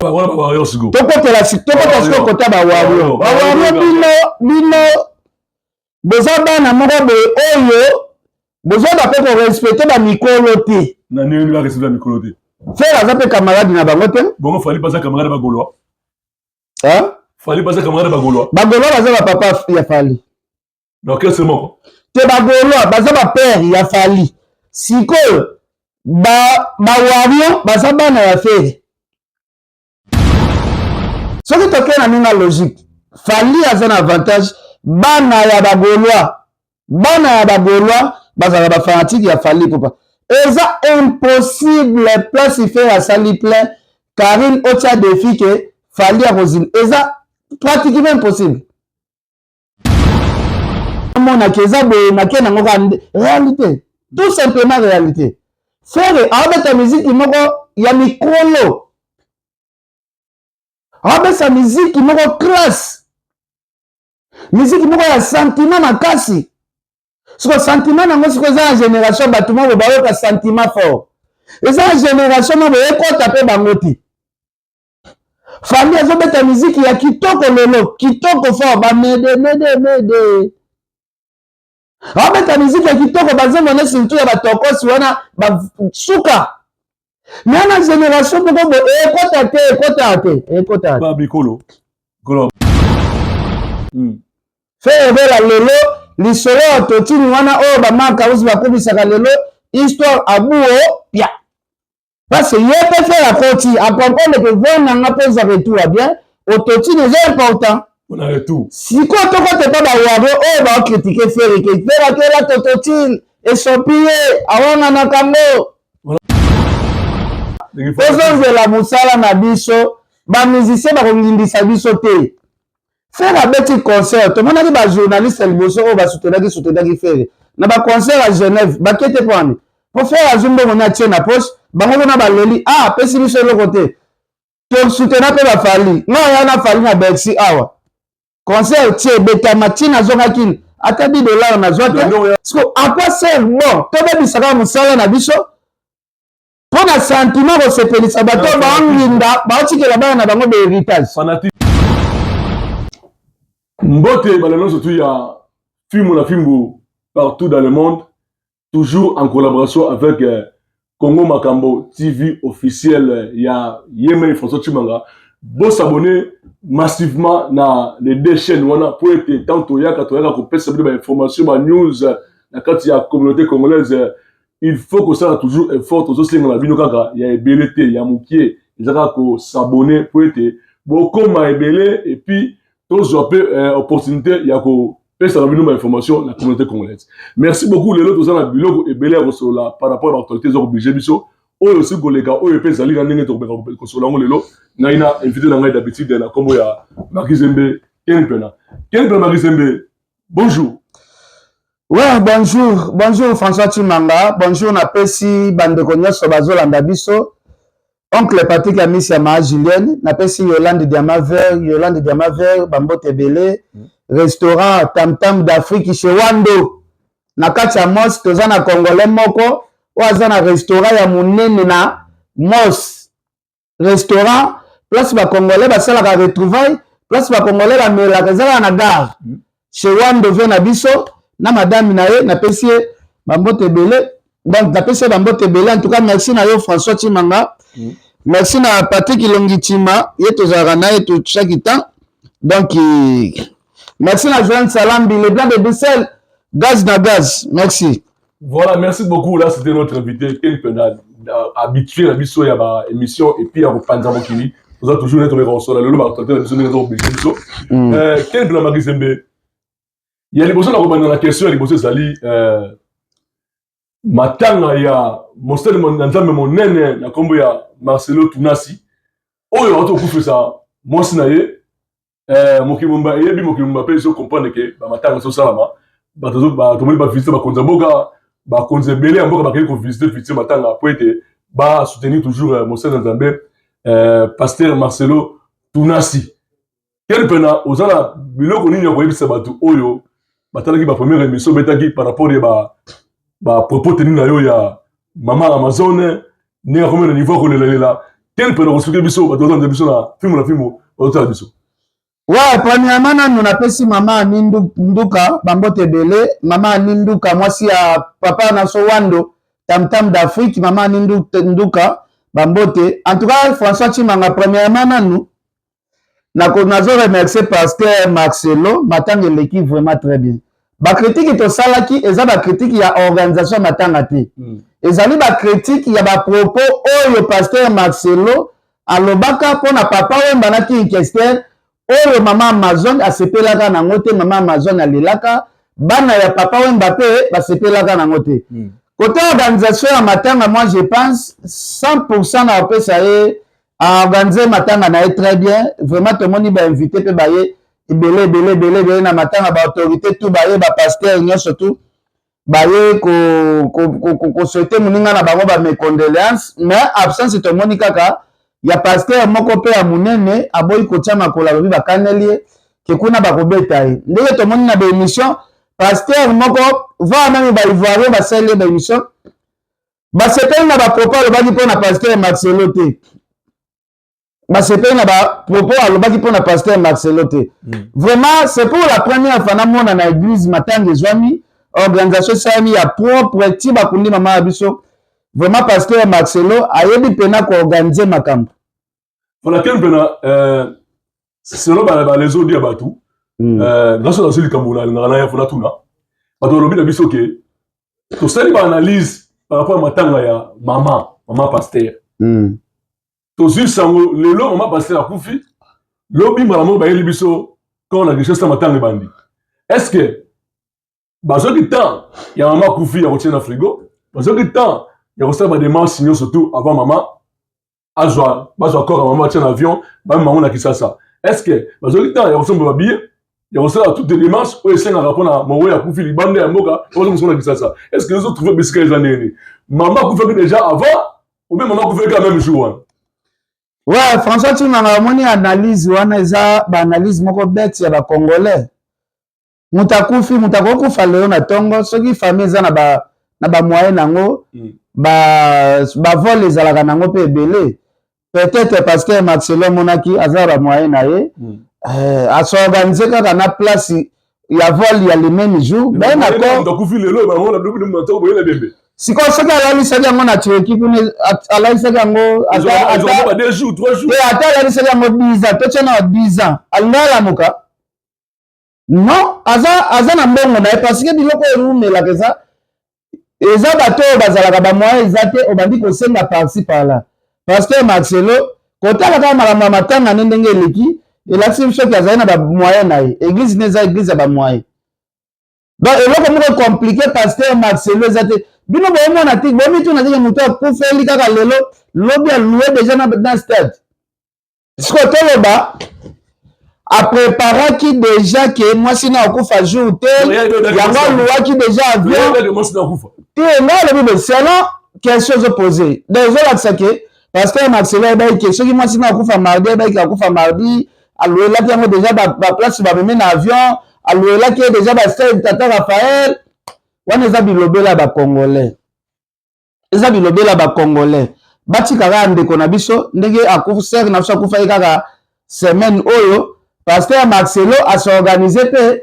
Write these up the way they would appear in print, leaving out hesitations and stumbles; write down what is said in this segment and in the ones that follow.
Tokotela tokota sikoyo kota bawario. Bawario, bino bino boza bana moko boye oyo bozoba mpe korespecte bamikolo te. Na ndenge nini barespecte bamikolo te? Ferre aza mpe camarade na bango te. Bongo Fally baza camarade bagaulois? Fally baza camarade bagaulois? Bagaulois baza bapapa ya Fally. Na orchestre moko. Te, bagaulois baza bapère ya Fally. Sikoyo bawario baza bana ya Ferre. Soki tokei na ndenge ya logique, Fally aza na avantage. Bana ya bagaulois, bana ya bagaulois bazalaka bafanatike ya Fally Ipupa. Eza impossible. Place Ferre asali plein, Karine otia défi ke Fally akozima, eza pratiquement impossible. Omonaki eza boye, nake nango kaka réalité, tout simplement réalité. Ferre aobeta miziki moko ya mikolo, aobesa miziki moko classe, miziki moko ya sentiment makasi. Siko sentiment nango siko eza na génération, bato moko bayoka sentiment fort, eza na génération moko ekota mpe bango te. Fally azobeta miziki ya kitoko lelo, kitoko fort, bamede mede mede. Abeta miziki ya kitoko, bazembo ne surtout ya batokosi wana basuka. Me na génération moko boye ekota te, ekota te, ekota te. Bamikolo. Ferre Gola lelo, lisolo ya totini wana oyo bamaka usi bakumisaka lelo, histoire abuo pia, parce que ye mpe Ferre akoti acomprendre ke voix nanga mpo eza retour ya bien, autotune eza important. Mpona retour. Sikoyo tokota epa bawario oyo baokritike Ferre ke Ferre akela autotune, esopi ye, awanganaka ngo. Tozozela mosala na biso, bamusicien bakongindisa biso te. Ferre abeti concert, tomonaki bajournaliste ya liboso oyo basutenaki sutenaki Ferre na baconcert ya Genève bake te. Mpo wani? Mpo Ferre azwi mbongo ni atie na poche. Bango kuna baleli: "Ah, apesi biso eloko te." Tosutena mpe baFally. Nga oya na Fally na Bercy awa, concert tie ebetama, ntina azongaki ata 10 $ nazwa te. Siko à quoi sert? Bon, tobebisa kaka mosala na biso mpo na sentiment, kosepelisa bato oyo baonginda, baotikela bana na bango bahéritage. Mbote bala nyonso tu ya Fimbu na Fimbu partout dans le monde, toujours en collaboration avec Congo Makambo TV officiel ya Yemei François Chimanga. Bosabonner massivement na les deux chaînes wana po ete tant toyaka, toyaka kopesa bino bainformation, banews na kati ya communauté congolaise. Il faut kosala toujours effort. Tozosenga na bino kaka ya ebele te, ya mokie, eza kaka kosabonner po ete bokóma ebele et puis tozwa mpe opportunité ya kopesaka bino bainformation na communauté congolaise. Merci beaucoup. Lelo toza na biloko ebele ya kosolola par rapport à baactualité eza kooblige biso, oyo osi koleka, oyo mpe ezali na ndenge tokobeka kosolola yango lelo. Ngai na invité na ngai d'habitude na nkombo ya Makizembe Ken Pena. Ken Pena Makizembe, bonjour. Ouais, bonjour, bonjour François Chimanga, bonjour napesi bandeko nyonso bazolanda biso. Oncle Patrick Amisi ya Maa Julienne, napesi Yolande Diamant Vert, Yolande Diamant Vert, bambote ebele. Restaurant Tam Tam d'Afrique chez Wando. Na kati ya Mos, toza na Congolais moko, oyo aza na restaurant ya monene na Mos. Restaurant, place ba Congolais basalaka retrouvaille, place ba Congolais bamelaka, ezalaka na gare. Chez Wando ve na biso na madame na ye, napesi ye bambote ebele. Donc napesi ye bambote ebele. En tout cas, merci na yo François Chimanga. Merci na Patrick Ilongi Chima, ye tozalaka na ye tout chaque temps. Donc merci na Joanne Salambi, le blanc de Bruxelles, gaz na gaz. Merci. Voilà, merci beaucoup. Là, c'était notre invité, Ken Pena, habitué na biso ya ba émission et puis ya kopanza mokili. Toza toujours net tomeka kosola lelo baactualité na biso ndenge eza koblige biso. Ken Pena Makizembe, ya liboso na kobanda na question ya liboso ezali matanga ya mosali na Nzambe monene na nkombo ya Marcelo Tunasi, oyo auti kokufisa mwasi na ye. Mokili momba eyebi, mokili momba mpe ezocomprendre ke bamatanga ezosalama. Bato tomoni bavisite bakonzi ya mboka, bakonzi ebele ya mboka bakei kovisite visite matanga po ete basoutenir toujours mosali na Nzambe, pasteur Marcelo Tunasi. Ken Pena, oza na biloko nini ya koyebisa bato oyo batalaki bapremière émission obetaki par rapport ya bapropos teni na yo ya mama Amazone, ndenge akomi na niveau ya kolelalela? Ken Mpena koexpliquer biso, bato bazolanda biso na fimbo na fimbo, bazotala biso. Ouais, premièrement nanu napesi mama Ani Nduka bambote ebele. Mama Ani Nduka, mwasi ya papa na so Wando Tamtam d'Afrique, mama Ani Nduka bambote. En tout cas, François Tshimanga, premièrement nanu nazo remercier pasteur Marcelo, matanga eleki vraiment très bien. Bacritiques tosalaki eza bacritiques ya organisation ya matanga te. Ezali bacritiques ya bapropos oyo pasteur Marcelo alobaka mpona Papa Wemba na King Kester, oyo mama Amazon asepelaka nango te. Mama Amazon alelaka, bana ya Papa Wemba mpe basepelaka nango te. Côté organisation ya matanga, moi je pense 100% na opesa ye, aorganiser matanga na ye très bien vraiment. Tomoni bainvité mpe baye ebele ebele ebele ebele na matanga, baautorité tout baye, bapasteur nyonso tout baye kosouhaiter moninga na bango bames condoléances. Mais absence tomoni kaka ya pasteur moko mpe ya monene, aboyi kotia makolo, alobi bakaneli ye ke kuna bakobeta ye. Ndenge tomoni na baémission, pasteur moko, voire même baivoirien basali ye baémission, basepeli na bapropos alobaki mpo na pasteur Marcelo te. Basepeli na bapropos alobaki mpo na pasteur Marcelo te. Vraiment, c'est pour la première fois namona na église matanga ezwami, organisation esalami ya propre ti bakundi mama ya biso. Vraiment, pasteur Marcelo ayebi mpena koorganiser makambo. Voilà, Ken Mpena, selon balezodi ya bato, nga so nazwi likambo nalingaka na ye fona tuna bato. Balobi na biso ke tosali baanalyse par rapport ya matanga ya mama pasteur. Tozwi sango lelo mama pasteur akufi, lobi mbala moko bayeli biso corps na Kinshasa, matanga ebandi. Est ce que bazwaki temps ya mama akufi ya kotia na frigo, bazwaki temps ya kosala badémarche nyonso tout avant mama azwa, bazwa corps ya mama, batia na avion, bamema yango na Kinshasa? Est ce que bazwaki temps ya kosomba babillet, ya kosala toutes les démarches oyo esengaka mpona mowei akufi libanda ya mboka ozongoso na Kinshasa? Est ce que ozotrouve bisika eza ndenge mama akufaki déjà avant ou bien mama akufaki kaka même jour wana? Ouais, François Tshimanga, amoni analyse wana eza baanalyse moko bete ya bacongolais. Moto akufi, moto akokufa lelo na ntongo, soki famille eza na bamoyen nango, bavol ezalaka nango mpe ebele. Peut-être parce que Marcelo amonaki aza na bamoyen na ye, asorganiser kaka na place ya vol ya le même jour, baye na corps. Akufi lelo, bango na ntongo boye na bembe. Sikoyo soki alalisaki yango na Turquie kuna, alalisaki yango ata 2 jours, 3 jours. Ata alalisaki yango 10 ans, totia na 10 ans, alingi alamuka? Non, aza na mbongo na ye, parce que biloko oyo erumelaka eza bato oyo bazalaka bamoyen eza te, obandi kosenga par-ci par-là. Pasteur Marcelo, kotala kaka makambo ya matanga ne ndenge eleki, elakisi biso soki azali na bamoyen na ye. Église ne eza église ya bamoyen, donc eloko moko compliqué pasteur Marcelo eza te. Bino boomona te, bomituna teke moto akufeli kaka lelo, lobi alouer déjà na stade. Sikoyo toloba apréparaki déjà ke mwasi na akufa jour te, yango alouaki déjà avion te. Ngai alobi boye, selon question ezopose, donc ezolakisa ke pasteur Marcelo ayebaki ke soki mwasi na akufa mardi, ayebaki akufa mardi, alouelaki yango déjà baplace, bamemi na avion, alouelaki ye déjà bastade Tata Raphaël. Wana eza bilobela ya bacongolais, eza bilobela ya bacongolais. Batika kaka ndeko na biso ndenge sœur na biso akufaki kaka semaine oyo, pasteur Marcelo asorganiser mpe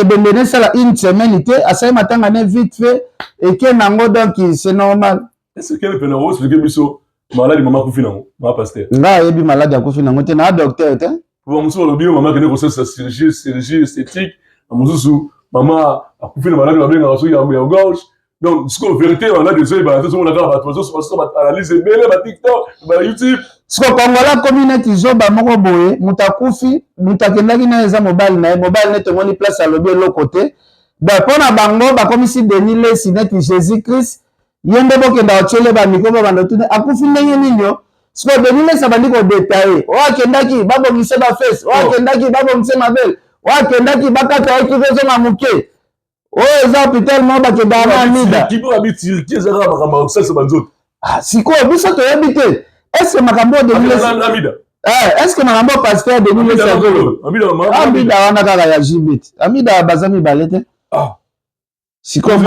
ebembe esala une semaine te, asali matanga ne vite fait, eke nango, donc c'est normal. Est-ce que mpe na oexpliquer biso maladi mama akufi nango, mama pasteur? Nga ayebi maladi akufi nango te, na docteur te. Po mosusu balobi mama akende kosalisa chirurgie esthétique, na mosusu mama akufi na maladi babengaka soki ya gorge. Donc sikoyo vérité maladi ezoyebana te, ozomona kaka bato bazosala baanalyse ebele, baTikTok, baYouTube. Siko Kongola akomi neti zoba moko boye. Moto akufi, moto akendaki na eza mobali na ye, mobali neti omoni place alobi eloko te. Donc mpo na bango bakomisi Denis Lesi neti Jésus Christ, ye nde bokenda kotiele bamicro, babanda tuni akufi ndenge nini. Yo sikoyo Denis Lesi abandi kodétailler: oyo akendaki babongise bafesses, oyo akendaki babongise mabele, oyo akendaki bakata ye kiko ezonga moke, oyo eza hôpital moko bakendaka na Amida. Turquie eza kaka makambo ya kosalisa banzoto. Sikoyo biso toyebi te, est-ce makambo oyo Denis Lesi, est-ce makambo oyo pasteur Denis Lesi azoloba, Amida wana kaka ya jibet, Amida baza mibale te. Sikoyo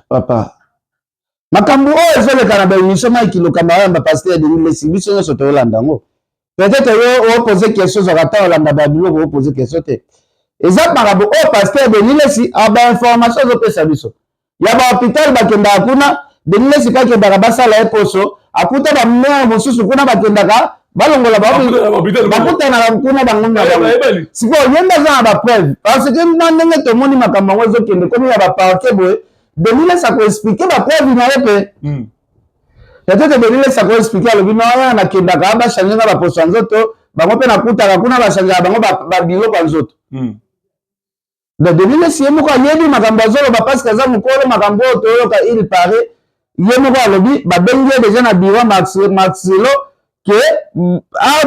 papa. Makambo oyo ezoleka na baémission Mike Lokamba ayamba pasteur Denis Lessi, biso nyonso toyolanda yango. Peut-être yo opose question, ozwaka ntango olanda babiloko, opose question te. Eza makambo oyo pasteur Denis Lessi bainformation azopesa biso ya bahôpital bakendaka kuna. Denis Lessi mpe akendaka, basala ye poso, akuta bamare mosusu kuna, bakendaka balongola, bakutanaka kuna bango na bango. Sikoyo ye nde aza na bapreuve, parce que na ndenge tomoni makambo yango ezokende, komi ya baparquet boye, Denis Lessi akoexpliquer bapreuve na ye mpe. Peut-être Denis Lessi akoexpliquer, alobi no aya nakendaka bachange nga baposo ya nzoto, bango mpe nakutaka kuna bachangeaka bango babiloko ya nzoto. Donc Denis Lessi ye moko ayebi makambo azoloba, parce que aza mokolo. Makambo oyo toyoka, il paraît ye moko alobi babengi ye déjà na bureau Marcelo ke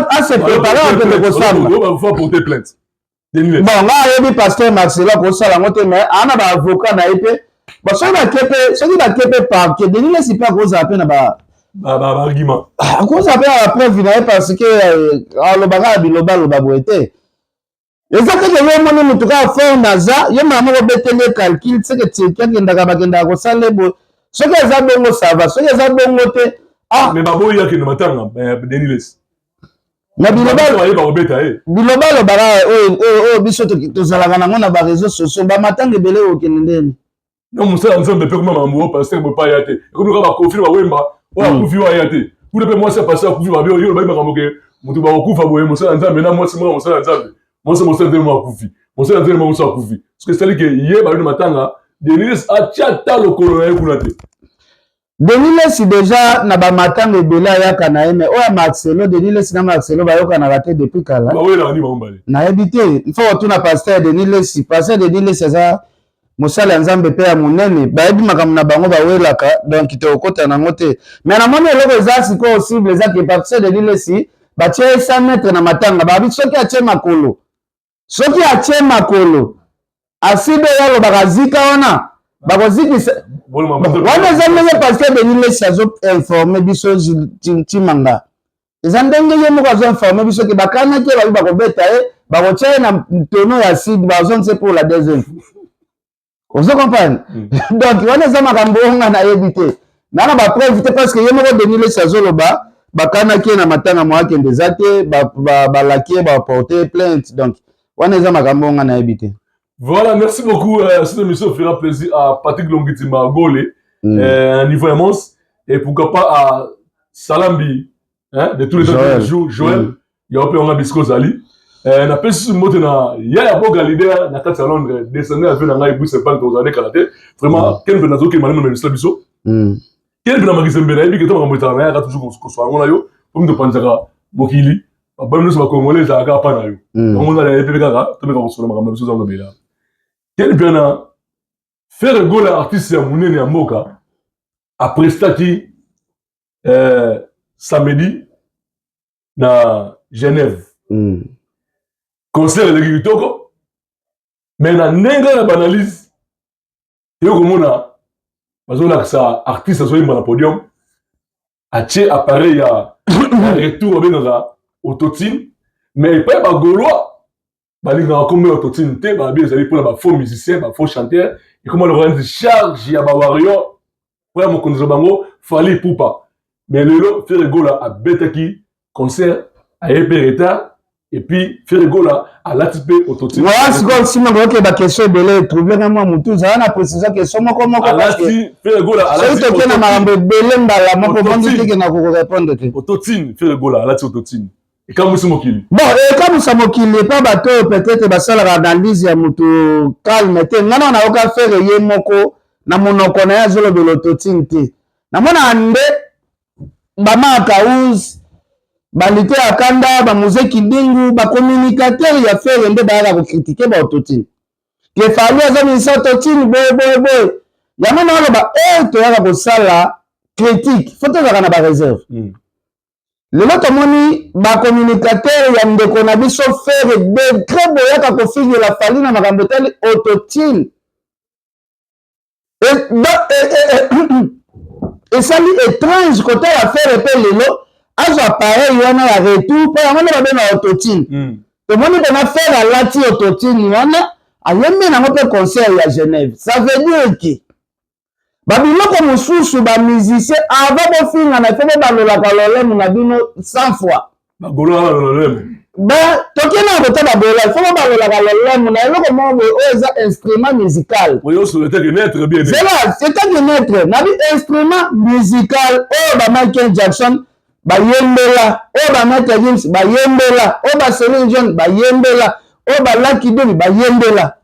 ase préparer akende kosamba. Bon, nga ayebi pasteur Marcelo akosala yango te, mais aa na baavocat na ye mpe. Bon, soki bake mpe, soki bake mpe parquet, Denis Lessi mpe akozala mpe na ba baargument. Akozala mpe na bapreuve na ye, parce que alobaka ya bilobaloba boye te. Eza kaka yo omoni motu kaka forme aza ye mama moko obeteli ye calcul seke Turquie akendaka, bakendaka kosala boye. Soki eza bongo, ça va. Soki eza bongo te, ah. Mais baboyi akende matanga Denis Lessi. Na bayeba kobeta ye. Biloba alobaka oyo biso tozalaka nango na baréseau sociaux, bamatanga ebele okende ndeni. Na mosala Nzambe mpe koma mambo oyo pasteur boye pa aya te, ekomi kaka bakofi na bawemba oyo akufi oyo aya te. Kuna mpe mwasi ya pasteur akufi, babi oyo olobaki makambo ke moto bakokufa boye, mosala Nzambe na mwasi moko mosala Nzambe, mwasi mosala Nzambe moko akufi, mosala Nzambe moko mosu akufi. Soki esali ke ye babi na matanga, Denis atia ata lokolo na ye kuna te. Denis Lessi déjà na bamatanga ebele ayaka na ye, mais oyo ya Marcelo, Denis Lessi na Marcelo bayokanaka te depuis kala. Bawelaka nini bango mbale? Nayebi te, il faut kotuna pasteur Denis Lessi. Pasteur Denis Lessi aza mosali ya Nzambe mpe ya monene, bayebi makambo na bango bawelaka, donc tokokota nango te. Mais namoni eloko eza sikoyo cible eza ke pasteur Denis Lessi batie ye 100 mètre na matanga, babi soki atie makolo, soki atie makolo, acide oyo alobaka zika wana bakozikisa wana. Eza ndenge pasteur Denis Lessi azo informe biso. Ntimanga eza ndenge ye moko azo informe biso ke bakanaki ye, babi bakobeta ye, bakotia ye na tonneau ya acide, bazongisa pour la deuxième fois. Ozo comprendre? Donc wana eza makambo oyo nga nayebi te, na na bapreuve te, parce que ye moko Denis Lessi azoloba bakanaki ye na matanga, mo akende eza te, balaki ye, baporte plainte. Donc wana eza makambo oyo nga nayebi te. Voilà, merci beaucoup. Cette émission fera plaisir à Patrick Longitima Gole, niveau immense, et pourquoi pas à Salambi, hein, de tous les temps jours, Joël, il y a un peu Zali. Napesi mbote na ya boga leader na kati ya Londres, descendant ya na ngai Bruce Bank, tozali kala te vraiment. Ken mpe nazokema nino memisa biso. Ken mpe na makizembe, nayebi ke to makambo ezalaka na yaka toujours koswa yango na yo, po mito panzaka mokili babami nyonso bakongole ezalaka kaka pa na yo. Yango nzala yebi mpe kaka tomeka kosola makambo na biso ozalobela. Ken mpe na Ferre Gola, artiste ya monene ya mboka, aprestaki samedi na Genève. Concert eleki kitoko, mais na ndenge na baanalyse yo komona bazolakisa artiste azoyemba na podium, atie appareil ya retour babengaka autotune. Mais epai bagaulois balingaka kombo ya autotune te, babi ezali mpona bafaux musicien, bafaux chanteur. Ekoma lokola neti charge ya bawarrior mpo ya mokonzi na bango Fally Ipupa. Mais lelo Ferre Gola abetaki concert, aye mpe retard, et puis Ferre Gola alati mpe autotune. Voilà, sikoyo nsima koyoke baquestion ebele etrouble nga mwa motu. Zala na précision question moko moko. Alati Ferre Gola. Soki toke na makambo ebele mbala moko, bongi teke na kokorépondre te. Autotune, Ferre Gola alati autotune, ekamwisi mokili. Bon, ekamwisa mokili epa bato oyo peut-être basalaka analyse ya motu calme te. Nga na nayoka Ferre ye moko na monoko na ye azolobela autotune te. Namonaka nde bamaka use balite ya kanda, bamuze kidingu, bacommunicateur ya Ferre nde bayaka kocritiquer baautotune ke Fally aza ministre autotune boye boye boye. Yango naoloba oyo toyaka kosala critique, faut tozalaka na baréserve. Lelo tomoni bacommunicateur ya ndeko na biso Ferre, degré boyaka kofingela Fally na makambo etali autotune, esali étrange kotala Ferre mpe lelo azwa appareil wana ya retour, mpo yango nde babenga autotune. Tomoni mpena Ferre alati autotune wana, ayembi nango mpe concert ya Genève. Ça veut dire ke Babiloko mosusu ba musicien avant bofingana il faut bobalolaka lolemo na bino 100 fois. Bagolola lolemo. Ba tokende na kota bagolola il faut bobalolaka lolemo na eloko moko boye oyo eza instrument musical. Oyo solo etake neutre bien. Zela etake neutre na bi instrument musical oyo ba Michael Jackson bayembela oyo ba Maître Gims bayembela oyo ba Celine Dion bayembela oyo ba Lucky Dube bayembela.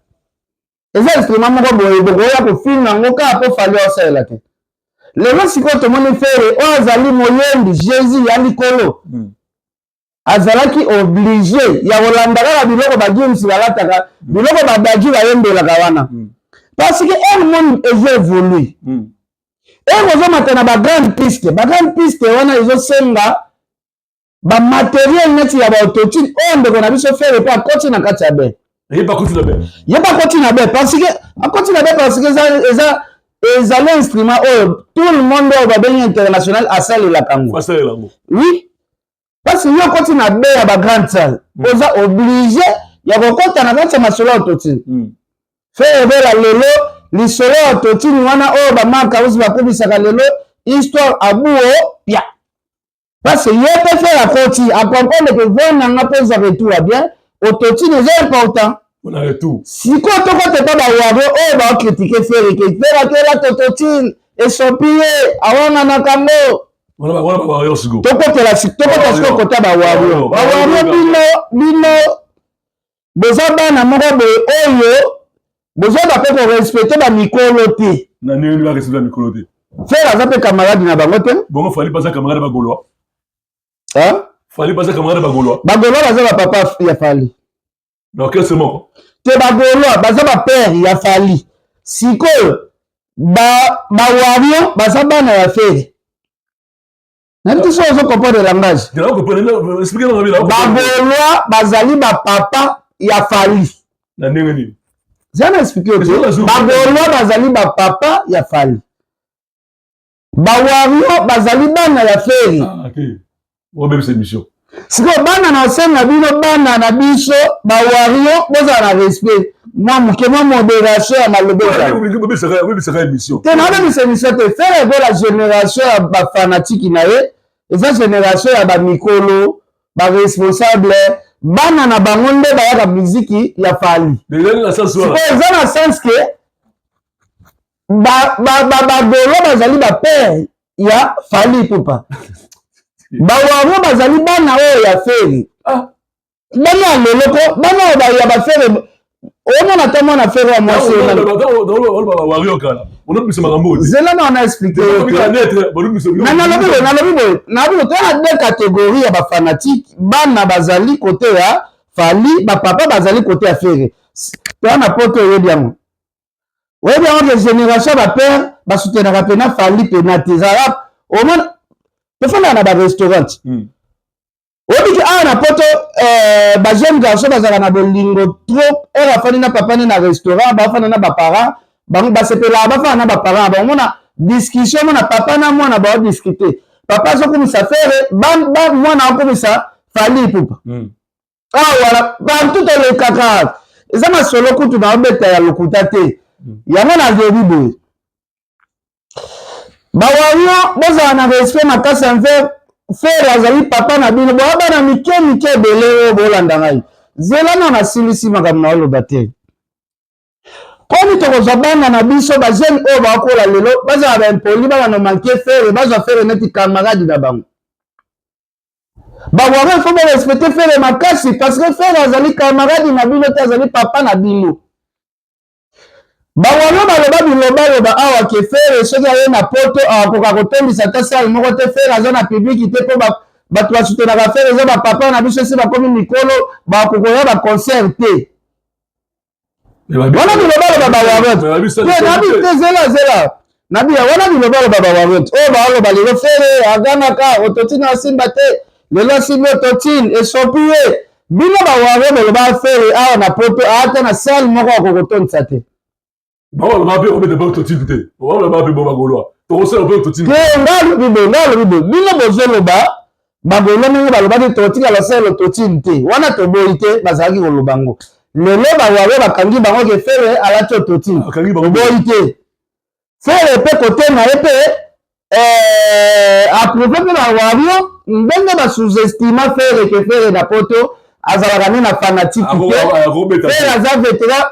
Eza instrument moko boye bokoya kofinga yango kaka mpo Fally aosalela te. Lelo sikoyo tomoni Ferre oyo azali moyembi Jesus ya likolo azalaki oblige ya kolanda kaka biloko ba Gims balataka biloko ba Dadju bayembelaka wana parce que un monde ezo évolue ere ozomata na ba grande piste, ba grande piste wana ezosenga ba materiel neti ya ba autotune oyo ndeko na biso Ferre mpe akoti na kati ya be. Ye mpe akoti na be. Ye mpe akoti na be parce que akoti na be parce que eza eza ezali instrument oyo tout le monde oyo babengi international asalelaka yango. Asalela yango. Oui. Parce que yo okoti na be ya ba grande salle, oza obligé ya kokota na kati ya masolo ya autotune. Ferre Gola lelo lisolo ya autotune wana oyo ba Marc House bakumisaka lelo histoire abuo pia. Parce que ye mpe Ferre akoti a comprendre que voix na nga mpo ezwa retour ya bien, autotune eza important. Mpona retour. Sikoyo tokota epa ba warrior oyo bao critiquer Ferre que Ferre akela autotune esopi ye awanganaka yango. Wana ba warrior sikoyo. Tokotela tokota sikoyo kota ba warrior. Ba warrior bino bino boza bana moko boye oyo bozoba mpe korespecte bamikolo te. Na ndenge nini barespecte bamikolo te? Ferre aza mpe camarade na bango te. Bongo Fally mpe aza camarade ba Gaulois? Hein? Fally mpe aza camarade ba Gaulois? Ba Gaulois baza ba papa ya Fally. Na orchestre moko? Te, ba Gaulois baza ba père ya Fally. Sikoyo ba ba Warrior baza bana ya Ferre. Nayebi te soki ozo comprendre langage. Ba Gaulois bazali ba papa ya Fally. Na ndenge nini? Zala na explique yo te. Ba Gaulois bazali ba papa ya Fally. Ba Warrior bazali bana ya Ferre. Ah, okay. Obebisa émission. Sikoyo bana na osenga bino bana na biso ba Warrior bozala na respect mwa moke mwa modération ya maloba ezala. émission. Te na obebisa émission te. Ferre Gola génération ya ba fanatiki na ye eza génération ya ba mikolo ba responsable bana na bango nde bayaka miziki ya Fally. Sikoyo eza na sens que bagolo bazali ba père ya Fally Ipupa, bawango bazali bana oyo ya Ferre. Ah. Bana ya lelo ko bana oyo ya ba Ferre omona ata mwana Ferre ya mwasi zela na wana explique nalobi boye nalobi boye nalobi boye toza na deux catégories ya bafanatike. Bana bazali kote ya Fally, bapapa bazali kote ya Ferre. Toza na poto, oyebi yango, oyebi yango ke génération ya bapère basutenaka pena Fally pena te. Ezalaka omona tofandaka na barestaurant, oyebi ke awa na poto bajeune garçon bazalaka na bolingo trop. Ere afandi na papa ne na restaurant, bafanda na baparent bango, basepelaka bafanda na baparent bango. Mona discussion, mona papa na mwana baodiscute, papa azokumisa Ferre, mwana akomisa Fally Ipupa. Awa partout tolekaka eza masolo kutu na obeta ya lokuta te. Yango nalobi boye, bawario bozala na respect makasi envers Ferre, azali papa na bino. Boya bana mike mike ebele oyo bolanda ngai, zela na nasilisi makambo na oloba te. Komi tokozwa bana na biso bajeune oyo bakola lelo bazala baimpoli, bana no manke Ferre, bazwa Ferre neti camarade na bango. Bawario, il faut borespecte Ferre makasi parce que Ferre azali camarade na bino te, azali papa na bino. Bawario baloba bilobaloba awa ke Ferre soki aye na poto akoka kotondisa ata salle moko te, Ferre aza na public te, mpo bato basutenaka Ferre eza bapapa na biso esi bakomi mikolo, bakokoya baconcert te. Wana bilobaloba bawario te, nabi te, zela zela nabiya. Wana bilobaloba bawario oyo baoloba lelo Ferre agangaka autotune asimba te, lelo asimbi autotune esopi ye. Bino bawario boloba Ferre awa na poto ata na salle moko akokotondisa te. Baloba mpe obeta mpe autotune te, baloba mpe bo bagolois tokosala mpe autotune te. Nga alobi boye, nga alobi boye, bino bozoloba bagolo ndenge balobaki tokotikala sala autotune te, wana toboyi te, bazalaki koloba yango. Lelo bawario bakangi bango ke Ferre alati autotune, toboyi te. Ferre mpe kote na ye mpe approuve mpe ba Warrior ndenge ba sous-estima Ferre ke Ferre na poto azalaka nde na fanatique te. Ferre aza veteran,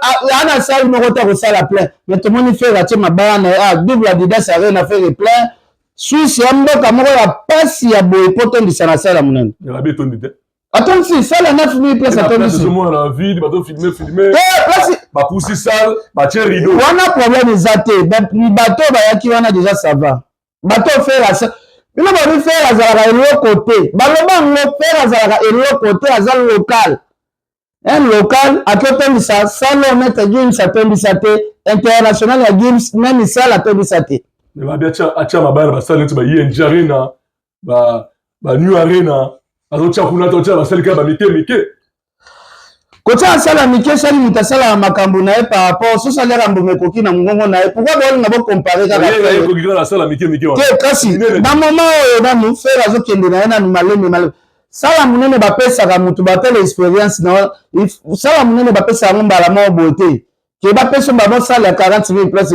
ana salle moko te akosala plein, mais tomoni Ferre atie mabaya na ye, ah, double Adidas Arena, Ferre plein. Suisse ya mboka moko ya pasi ya boye po tondisa na salle ya monene. Atondisi salle ya 9000 place, atondisi vide, bazo filmer filmer place, bapusi salle, batie rideau. Wana problème eza te. Bato bayaki wana déjà, ça va. Bato Ferre asa bino babi Ferre azalaka eloko te, baloba yango. Ferre azalaka eloko te, aza local, un local akotondisa salle. Maître Gims atondisa te, international ya Gims même salle atondisa te. Babi atia mabaya na basale neti ba ING Arena, ba New Arena, azotia kuna te, otia basali kaka bamike mike. Kotia asala mike, esali moto asalaka makambo na ye par rapport soso aliaka mbuma ekoki na mongongo na ye. Pourquoi bolinga bocomparer kaka? Ekoki kaka asala mike mike. Te, kasi na moment oyo nanu Ferre azokende na ye nanu maleme maleme. Sala monene bapesaka motu batala expérience na sala monene, bapesaka yango mbala moko boye te ke bapesa bango sala ya 40 000 place.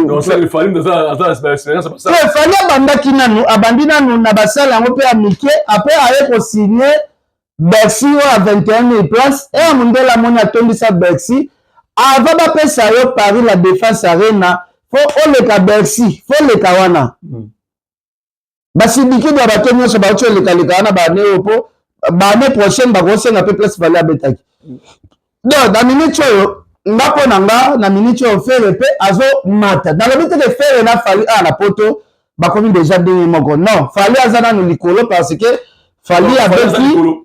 Fally abandaki nanu, abandi nanu na basala yango mpe ya mike, après aye kosigner Bercy oyo ya 21 000 place. Eya mondele amoni atondisa Bercy. Avant bapesa yo Paris La Défense Arena, fo oleka Bercy, fo oleka wana. Basidiki ya bato nyonso bauti olekaleka wana baane oyo, mpo baannée prochaine bakosenga mpe place Fally abetaki. Donc na minute oyo, nga mpo na nga, na minute oyo Ferre mpe azomata. Nalobi te ke Ferre na Fally awa na poto bakomi déjà ndenge moko, non. Fally aza nanu likolo parce que Fally abeti.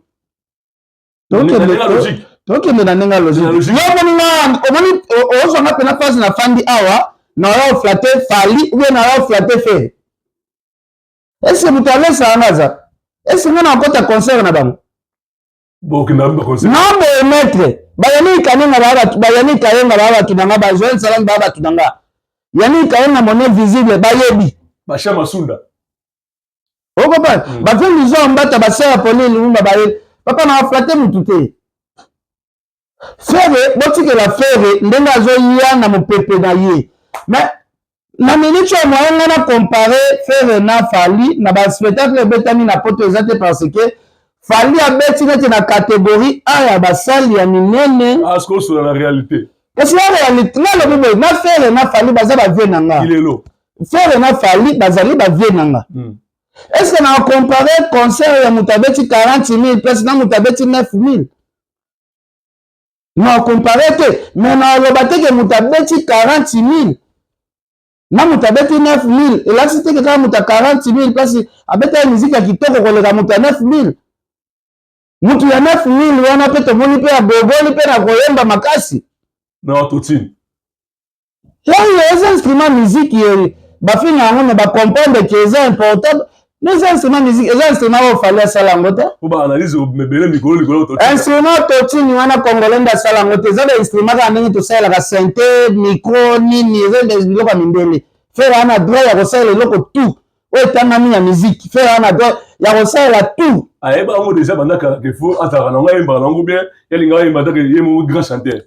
Tokende na ndenge ya logique. Yo omoni nga, omoni ozwanga mpena phase na fandi awa na oya oflatter Fally ou bien na oya oflatter Ferre? Est-ce moto alesaka nga aza? Est-ce nga na okota concert na bango? Non, boye maître bayani Kanenga, bayani Kayenga baya bato na nga, bajoel Salami baya bato na nga, Yani Kayenga monnaie visible bayebi. Basha Masunda. Okopa bafie lizo mbata basala poli Lumumba bayebi. Papa, na aflatter mutu te. Ferre, botikela Ferre ndenge azoya na mopepe na ye. Mais na minute oyo, moyen nga na compare Ferre na Fally na baspectacle ebetami na poto eza te, parce que Fally abeti neti na catégorie A ya basali ya minene. Na réalité. Kasi na réalité, nalobi boye, na Ferre na Fally baza bavieux na nga. Ferre na Fally bazali bavieux na nga. Est ce que na compare concert ya moto abeti 40 000 place na moto abeti 9 000? Na compare te, mais naloba te ke moto abeti 40 000 na moto abeti 9 000 elakisi te ke kaka moto ya 40 000 place abetaki miziki ya kitoko koleka moto ya 9 000. Moto ya 9 000 wana mpe tomoni mpe agogoli mpe na koyemba makasi. Na autotune. Oyo eza instrument musique, bafinga yango me bacomprendre ke eza important. Mais eza instrument musique, eza instrument oyo Fally asala yango te. Po baanalyse mebele mikolo likolo. Instrument autotune wana, congolais nde asala yango te. Eza bainstrument kaka ndenge tosalelaka synthé, micro, nini, eza biloko ya mindele. Ferre wana droit ya kosalela eloko tout oyo etangami ya musique. Ferre wana droit ya kosalela tout. Ayeba yango déjà banda kala ke fo azalaka nango, ayembaka nango bien, yalinga ayemba take ye moko grand chanteur.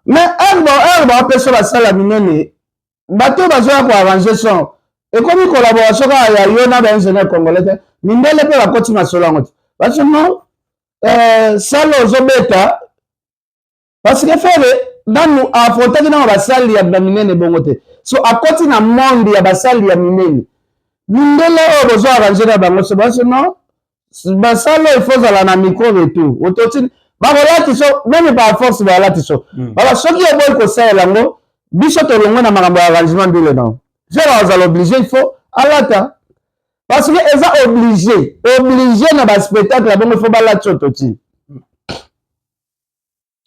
Mais heure baopesa basala minene, bato bazoya koarranger son, ekomi collaboration kaka ya yo na baingénieur congolais te. Mindele mpe bakoti masolo yango te. Parce non, sala ozobeta, parce que Ferre nanu affrontaki nano basali ya minene bongo te. So akoti na monde ya basali ya minene, mindele oyo bozo arranger na bango so baso non, basala oyo ifo ozala na micro retour autotune, bakolati so même par force balati so. Baba soki oboyi kosalela yango, biso tolongwe na makambo ya arrangement ndule nango. Ferre azala obligé, il faut alata parce que eza obligé, obligé na baspectacle ya bongo, il faut balati autotune.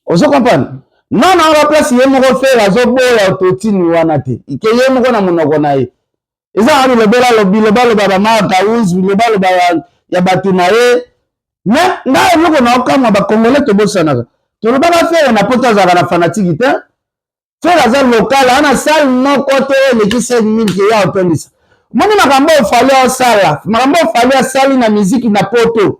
Ozo comprendre? Non, na wana place ye moko Ferre azoboya autotune wana te, ke ye moko na monoko na ye eza na bilobela, bilobaloba, bamaka wis, bilobaloba ya bato na ye. Mais ngai eloko na okamwa, bacongolais tobosanaka, tolobaka Ferre na poto azalaka na fanatique te, Ferre aza local, ana salle moko te oyo eleki 5000 ke ya otondisa. Omoni makambo oyo Fally osala, makambo oyo Fally asali na miziki na poto.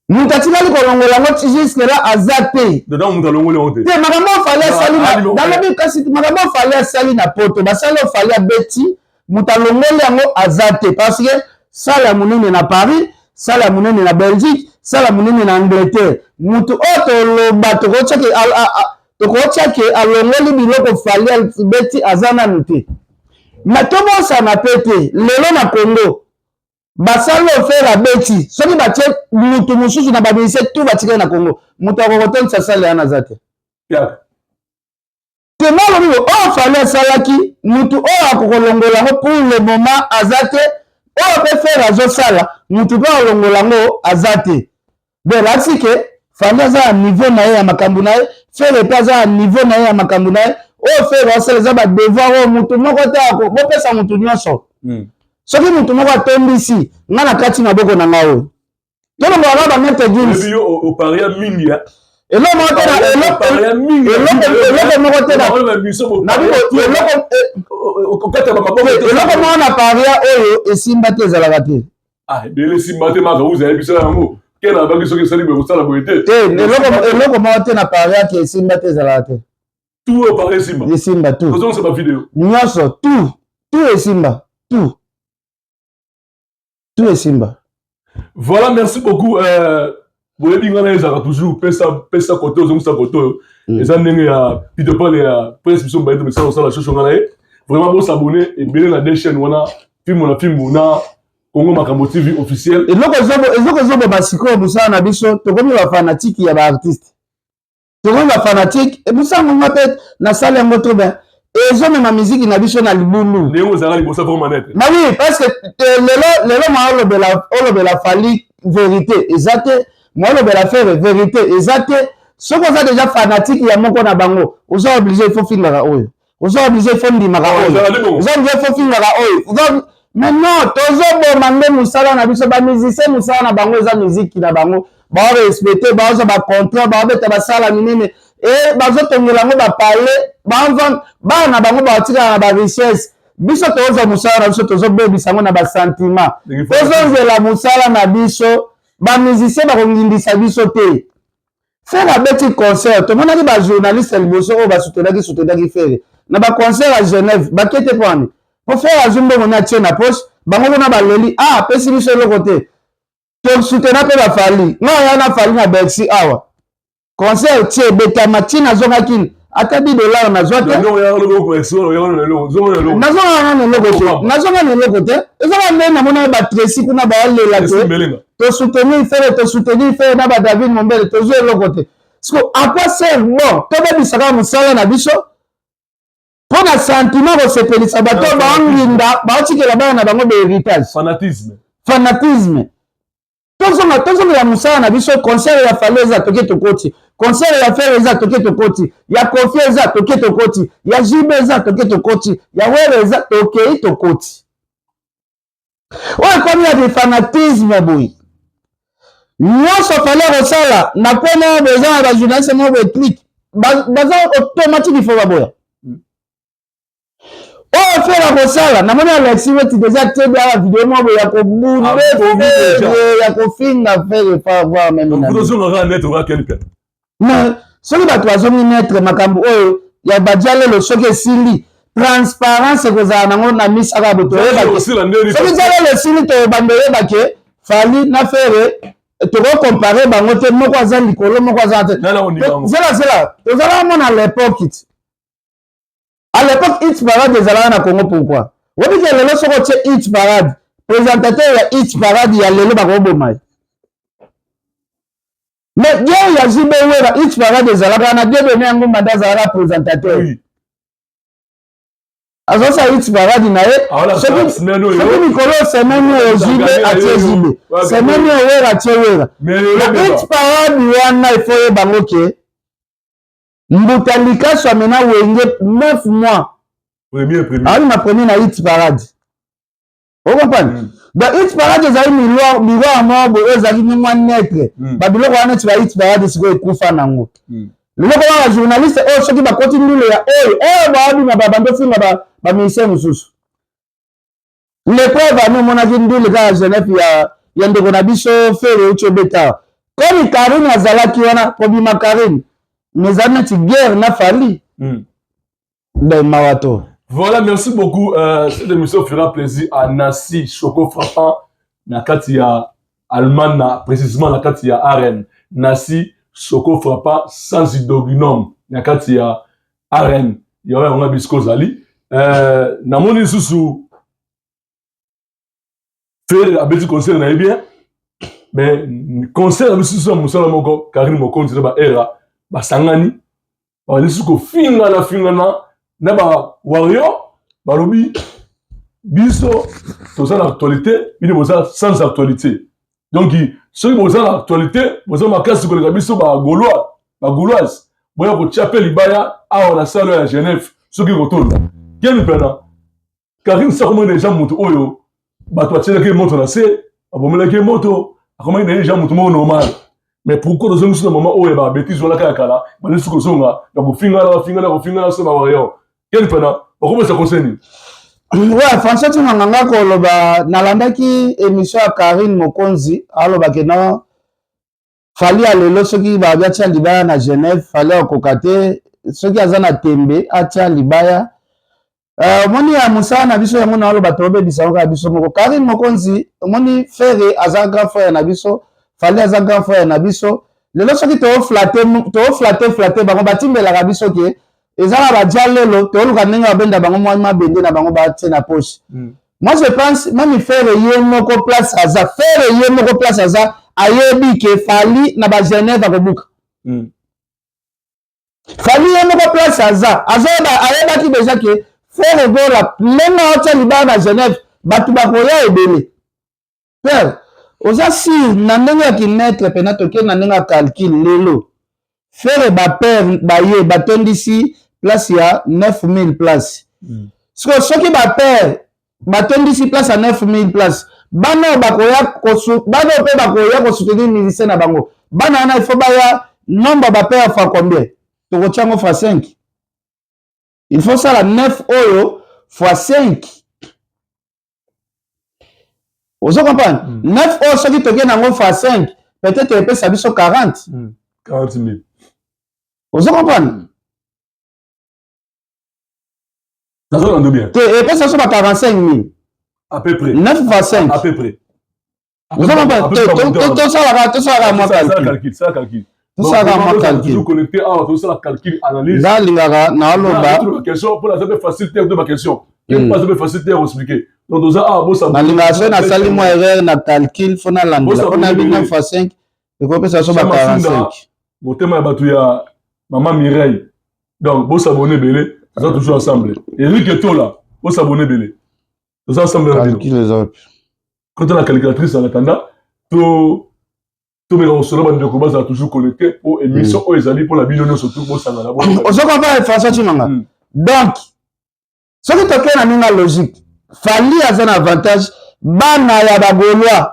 Moto atikali kolongola yango jusque là aza te. Moto alongoli yango te. Te, makambo oyo Fally asali, nalobi kasi makambo oyo Fally asali na poto, basali oyo Fally abeti, moto alongoli yango aza te, parce que salle ya monene na Paris, salle ya monene na Belgique, salle ya monene na Angleterre, moto oyo toloba tokotia ke alongoli biloko Fally abeti aza nanu te. Mais tobosana mpe te, lelo na Congo basali oyo Ferre abeti, soki batie mutu mosusu na bamusicien tout batikali na Congo, moto akokotondisa salle wana aza te. Te, nalobi oyo Fally asalaki, mutu oyo akokolongola yango pour le moment aza te. Oyo mpe Ferre azosala, mutu mpe akolongola yango aza te. Donc elakisi ke Fally aza na niveau na ye ya makambo na ye, Ferre mpe aza na niveau na ye ya makambo na ye. Oyo Ferre asala eza badevoir oyo mutu moko te ako bopesa mutu nyonso. Soki mutu moko atondisi nga na kati maboko na ngai oyo, tolongolaka bamaître Gims. Oparia mingi. Eloko moko te, eloko moko te, eloko moko na paria oyo esimba te, ezalaka te. Ebele esimba te, maka uza yebisa yango ke na bangi soki esali boye, kosala boye te. Te, eloko moko te na paria ke esimba te, ezalaka te. Tout oyo paria esimba. Esimba tout. Ozongisa bavideo. Nyonso tout, tout esimba, tout, tout esimba. Voilà, merci beaucoup. Boyebi ngai na ezalaka toujours pesa pesa kote, ozongisa kote oyo. Eza ndenge ya Peter Paul ya Prince, biso mibale tomesala kosala shosho. Ngai na ye vraiment, bosabone ebele na deux chaînes wana, Fimbo na Fimbu na Congo Makambo TV officiel. Eloko ezoboma sikoyo mosala na biso, tokomi bafanatike ya baartiste, tokomi bafanatike. Mosango nga mpe nasala yango trop bien, ezomema miziki na biso na libulu. Ndenge ozalaka liboso vraiment net. Mais oui, parce que lelo ma olobela Fally vérité eza te, ma olobela Ferre vérité eza te. Soki oza déjà fanatique ya moko na bango, oza obligé il faut fingaka oyo, oza obligé il faut ndimaka oyo, oza obligé il faut fingaka oyo. Mais non, tozoboma nde mosala na biso. Bamusicien, mosala na bango eza miziki na bango, baorespecte, baozwa bacontrat, baobeta basala minene e bazotongela yango bapale, bana na bango baotikala na barichesse. Biso tozwa mosala na biso, tozobebisa yango na basentiment. Tozozela mosala na biso, bamusicien bakongindisa biso te. Ferre abeti concert, tomonaki bajournaliste liboso oyo basoutenaki soutenaki Ferre na baconcert ya Genève, bake te. Mpo ani? Mpo Ferre azwi mbongo ne atie na poche. Bango kuna baleli: "Ah, apesi biso eloko te." Tosutena mpe baFally. Nga oya na Fally na Bercy awa, concert tie ebetama, ntina azongaki ata 10 $ nazwa te. Nazonga nano eloko te, nazonga na eloko te. Ezaka nde namona batresi kuna baolela te: "Tosoutenir Ferre, tosoutenir Ferre na baDavid Mombele, tozwi eloko te." Siko à quoi sert? Bon, tobebisaka mosala na biso mpo na sentiment kosepelisa bato baonginda, baotikela bana na bango bahéritage. Fanatisme. Fanatisme. Tozonga, tozongela mosala na biso. Concert ya Fally eza, toke tokoti. Concert ya Ferre eza, toke tokoti. Ya Koffi eza, toke tokoti. Ya JB eza, toke tokoti. Ya Were eza, tokei tokoti. Oyo ekomi ya fanatisme boye nyonso Fally kosala na kona boye, eza na bajournaliste moko boye, clique baza automatique, il faut baboya. Oyo Ferre kosala, namoni Alexi Weti déjà tebe awa video moko boye ya kobunde Ferre, ya kofinga Ferre, faut avoir même. Mais soki bato bazongi maître, makambo oyo ya badia lelo, soki esili, transparence ekozala nango na misaka bo toyebake. Soki dia lelo esili, toyebanda oyeba ke Fally na Ferre tokocompare bango te, moko aza likolo, moko aza te. Zela, zela, tozalaka mona l'époque it à l'époque hit parade ezalaka na Congo. Pourquoi? Oyebi ke lelo soki otie hit parade, présentateur ya hit parade ya lelo bakoboma ye. Mais guerre ya JB Wera, hit parade ezalaka na Dieudonné yango manda azalaka présentateur, azosala hit parade na ye. Soki mikolo, semaine oyo JB atie JB, semaine oyo Wera atie Wera na hit parade wana. Ifo yebango ke Mbuta Likaso amena Wenge 9 mois alima premier na hit parade, ocomprendre? Donc hit parade ezali miroir moko boye oyo ezalaki mwa neutre. Babiloko wana neti ba hit parade sikoyo ekufa nango. Leloko wana bajournaliste oyo soki bakoti ndule ya oyo oyo baobima, babandi ofinga baministère mosusu. Le preuve ani omonaki ndule kaka Genève ya ndeko na biso Ferre euti obeta. Comme Karine azalaki wana kobima Karine, mais ezali neti guerre na Fally. Donc mawa to. Voilà, merci beaucoup. Cette émission fera plaisir à Nassi Choco Frappant, na kati ya Allemagne, précisément na kati ya Arène. Nassi Choco Frappant sans idoginome, na kati ya Arène. Ya oyo bisiko zali. Namoni lisusu Ferre abeti concert na ye bien, mais concert na biso ya mosala moko Karine Mokonzi na ba era basangani, bazali susu kofingana fingana na ba warrior. Balobi biso toza na actualité, bino boza sans actualité. Donc soki boza na actualité, boza makasi koleka biso bagaulois, bagauloise, boya kotia mpe libaya awa na salle ya Genève. Soki kotonda kemi mpena Karine sakomaki deja moto oyo bato batielaki moto na se, babomelaki moto, akomaki na ye deja moto moko normal. Mais pourquoi tozongi so na mama oyo ba bêtise wana kaka kala? Bandi soki kozonga na kofingana, bafingana, kofingana so na bawario. Kemi mpena bakopesa conseil nini? Ouais, François Tshimanga, nga koloba, nalandaki émission ya Karine Mokonzi, alobaki no Fally ya lelo, soki babi atia libaya na Genève, Fally akoka te. Soki aza na tembe, atia libaya. Omoni ya mosala na biso yango na aloba, tobebisa yango kaka biso moko. Karine Mokonzi, omoni, Ferre aza grand frère na biso, Fally aza grand frère na biso. Lelo soki tooflatter, tooflatter flatter bango, batimbelaka biso ke eza na badia. Lelo tooluka ndenge babenda bango mwa mabende na bango, batie na poche. Moi je pense même Ferre ye moko place aza, Ferre ye moko place aza, ayebi ke Fally na bagenève akobuka. Fally ye moko place aza, azoyeba, ayebaki déjà ke Ferre Gola, ndenge aotya libaya na Genève, bato bakoya ebele. Père, oza sûr na ndenge ya kimaître mpena, tokei na ndenge ya calcul. Lelo Ferre, bapère baye batondisi place ya 9000 place. Siko soki bapère batondisi place ya 9000 place, bana oyo bakoya, bana oyo mpe bakoya kosoutenir musicien na bango, bana wana il faut baya nombre bapère fois combien? Tokotia yango fois 5. Il faut sala 9 oyo fois 5, ozo comprendre? 9 oyo soki tokei nango fois 5, peut-être epesa biso 40. 40 000. Ozo comprendre? Nazolanda bien. Te, epesa biso ba 45 000. À peu près. 9 fois 5. À peu près. Ozo comprendre? Tosalaka, tosalaka mwa calcul. Calcul. Tosalaka mwa calcul. Toujours connecté awa, tosala calcul, analyse. Nga alingaka naoloba. Question mpona aza mpe facile te, to baquestion aza mpe facile te ya koexpliquer. Donc toza awa, bosa. Nalingaka soki nasali mwa erreur na calcul, faut nalandela mpo nayebi 9 fois 5 ekopesa biso ba 45. Motema ya bato ya mama Mireille. Donc bosabonner ebele, toza toujours ensemble. Eric Etola, bosabonner ebele, toza ensemble na bino. Kota na calculatrice. En attendant, to tomeka kosola, bandeko bazala toujours connecté po émission oyo ezali mpona bino nyonso tu, bosangana. Ozo comprendre, François Tshimanga? Donc soki tokei na ndenge ya logique, Fally aza na avantage. Bana ya bagaulois,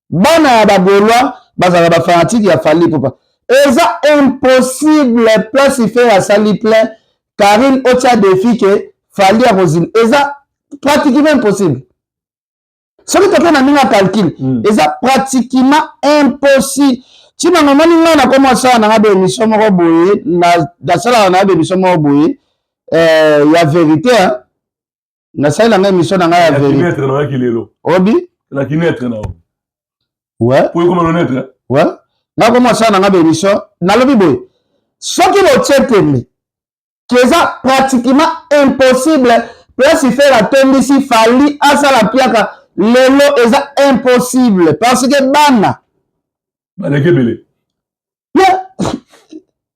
bana ya bagaulois bazalaka bafanatike ya Fally Ipupa. Eza impossible place Ferre asali plein, Karine otia défi ke Fally akozima, eza pratiquement impossible. Soki tokei na ndenge ya calcul, eza pratiquement impossible. Ntina omoni ngai nakoma osala nanga baémission moko boye, nasalaka nanga baémission moko boye ya vérité. Nasali nanga émission na ngai ya vérité. Obi. Ouais, ouais, nga koma osala nanga baémission, nalobi boye: soki botie tembe ke eza pratiquement impossible place Ferre atondisi, Fally asala piaka lelo, eza impossible parce que bana baleki ebele.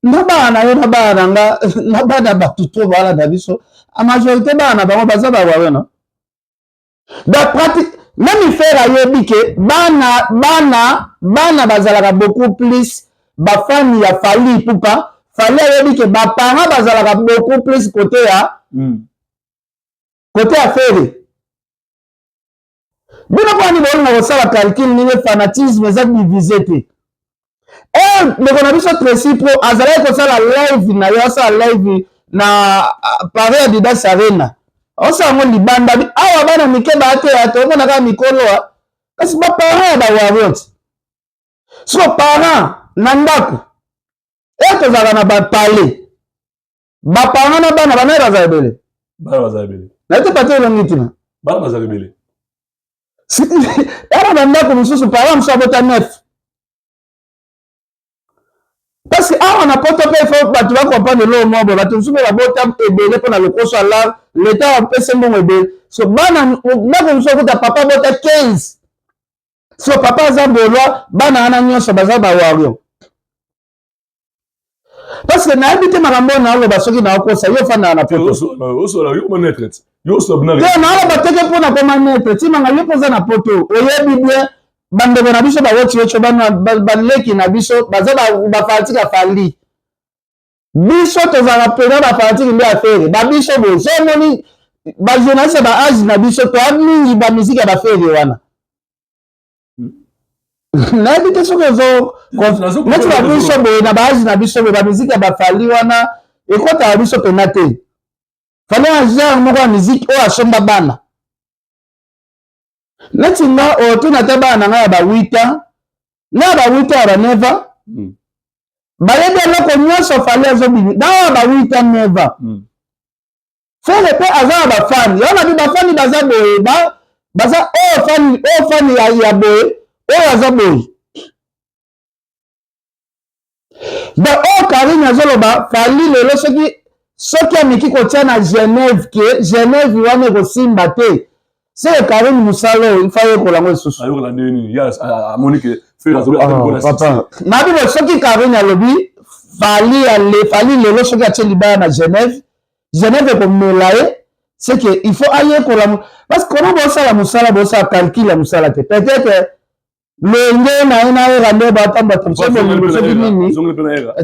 Na bana na yo, na bana na nga, na bana bato to balanda biso, a majorité bana na bango baza bawawe no. Donc pratique, même Ferre ayebi ke bana, bana, bana bazalaka beaucoup plus bafani ya Fally Ipupa. Fally ayebi ke baparent bazalaka beaucoup plus côté ya côté ya Ferre. Bino kwani bolinga kosala calcul ndenge fanatisme eza divise te. Ndeko na biso Tracy Pro azalaki kosala live na ye, asala live na Paris Adidas Arena, osala yango libanda awa, bana mike baa te, toomona kaka mikolo, kasi baparent ya bawarriors. Siko parent na ndako e tozalaka na bapale, baparent na bana, bana bazala ebele. Bana bazala ebele. Na te pate elongi ntina. Bana bazala ebele. Ena na ndako mosusu, parent mosusu abota 9, parce que awa na poto mpe faut bato bacomprendre eloko moko boye. Bato mosusu mpe babota ebele mpo na lokoso alar leta apesi mbongo ebele. So bana, ndako mosusu okuta papa abota 15. So papa aza bolwa, bana wana nyonso baza bawario, parce que nayebi te makambo oyo naoloba soki naokosa. Yo ofandaka na poto. Te, naoloba teke mpo na koma neutre. Timanga, yo mpo oza na poto, oyebi bien. Bandeko na biso bawoti weco, baleki na biso baza bafanatiques ya Fally. Biso tozalaka mpena bafanatiques nde ya Ferre. Babiso boye, so omoni bajournaliste ya baage na biso, toa mingi bamusique ya baFerre wana. Nayebi te soki ozo neti babiso boye na baage na biso boye, bamusique ya baFally wana ekɔtaka biso mpena te. Fally ya genre moko ya musique oyo asomba bana. Neti nga, otuna te, bana na ngai ya ba 8 ans na ya ba 8 ans, ya ba 9 ans, bayebi eloko nyonso Fally azobimi na oyo ya ba 8 ans, 9 ans. Ferre mpe aza na bafani yango na bi bafani baza boye, baza oyo fani, oyo fani ya boye, oyo aza boye. Donc oyo Karine azoloba, Fally lelo soki ameki kotia na Genève ke Genève wana ekosimba te, seke Karine mosala oyo ifa ayekola yango lisusu. Ayokola ndenge nini? Ye amoni ke Ferre azali Papa nabi bo, soki Karine alobi Fally ale, Fally lelo soki atie libaya na Genève, Genève ekomela ye, c'est que il faut ayekola, parce que comment bosala mosala, bosala calcul ya mosala te. Peut-être lenge na ye nayeka nde batambola, soki nini,